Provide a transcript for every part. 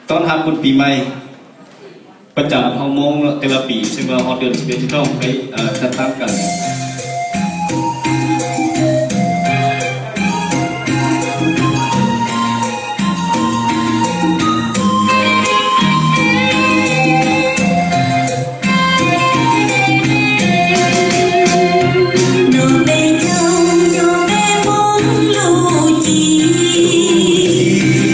Đón hát mộtปีใหม่ประจำฮอร์โมนเตลปีซึ่งว่าฮอตเดือนสิบเอ็ดที่ต้องไปเอ่อจัดตั้งกัน Nrog peb caug nrog peb Hmoob lub cim,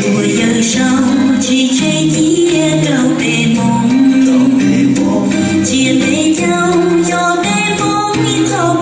ua yawg saub tsis tseg cia rau peb Hmoob, cia peb caug nrog peb Hmoob ib txoj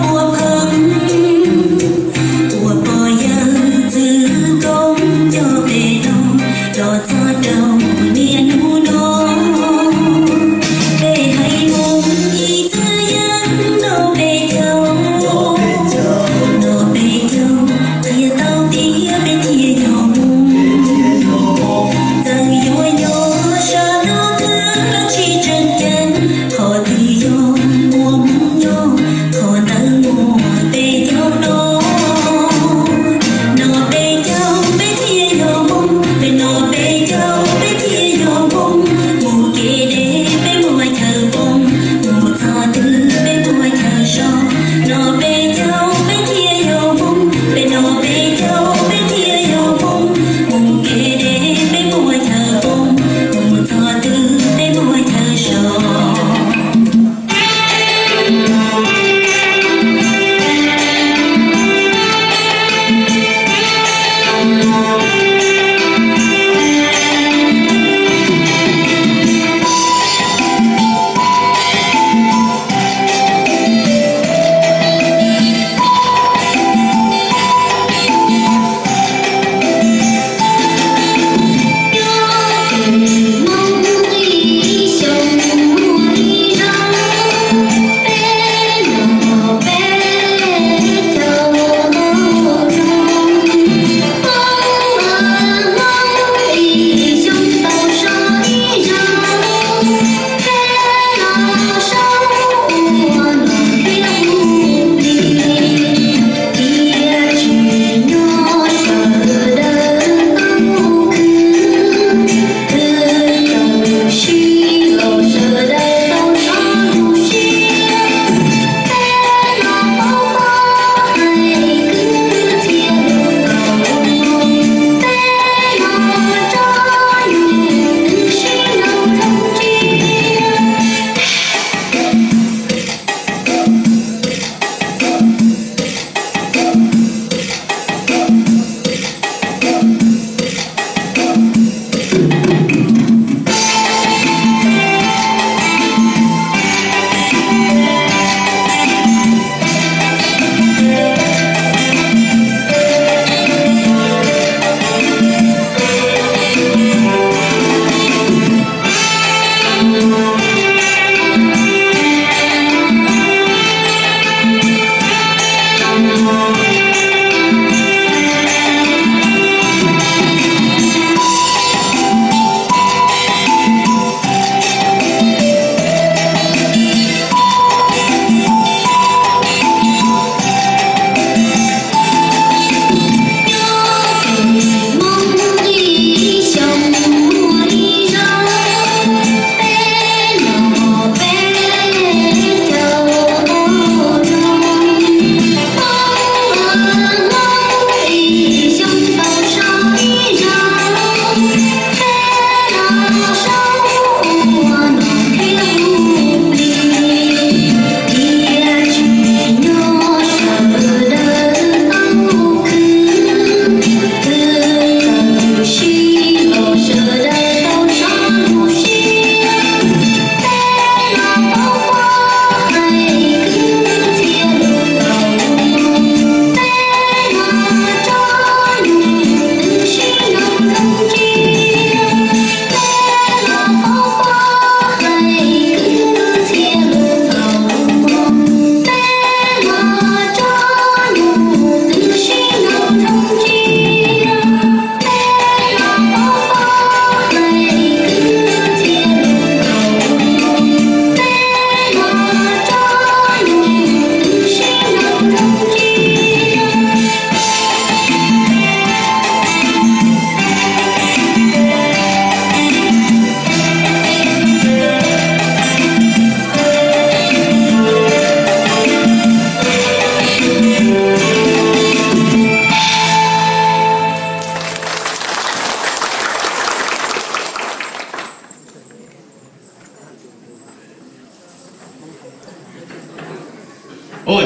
Ôi,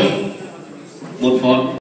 một phút.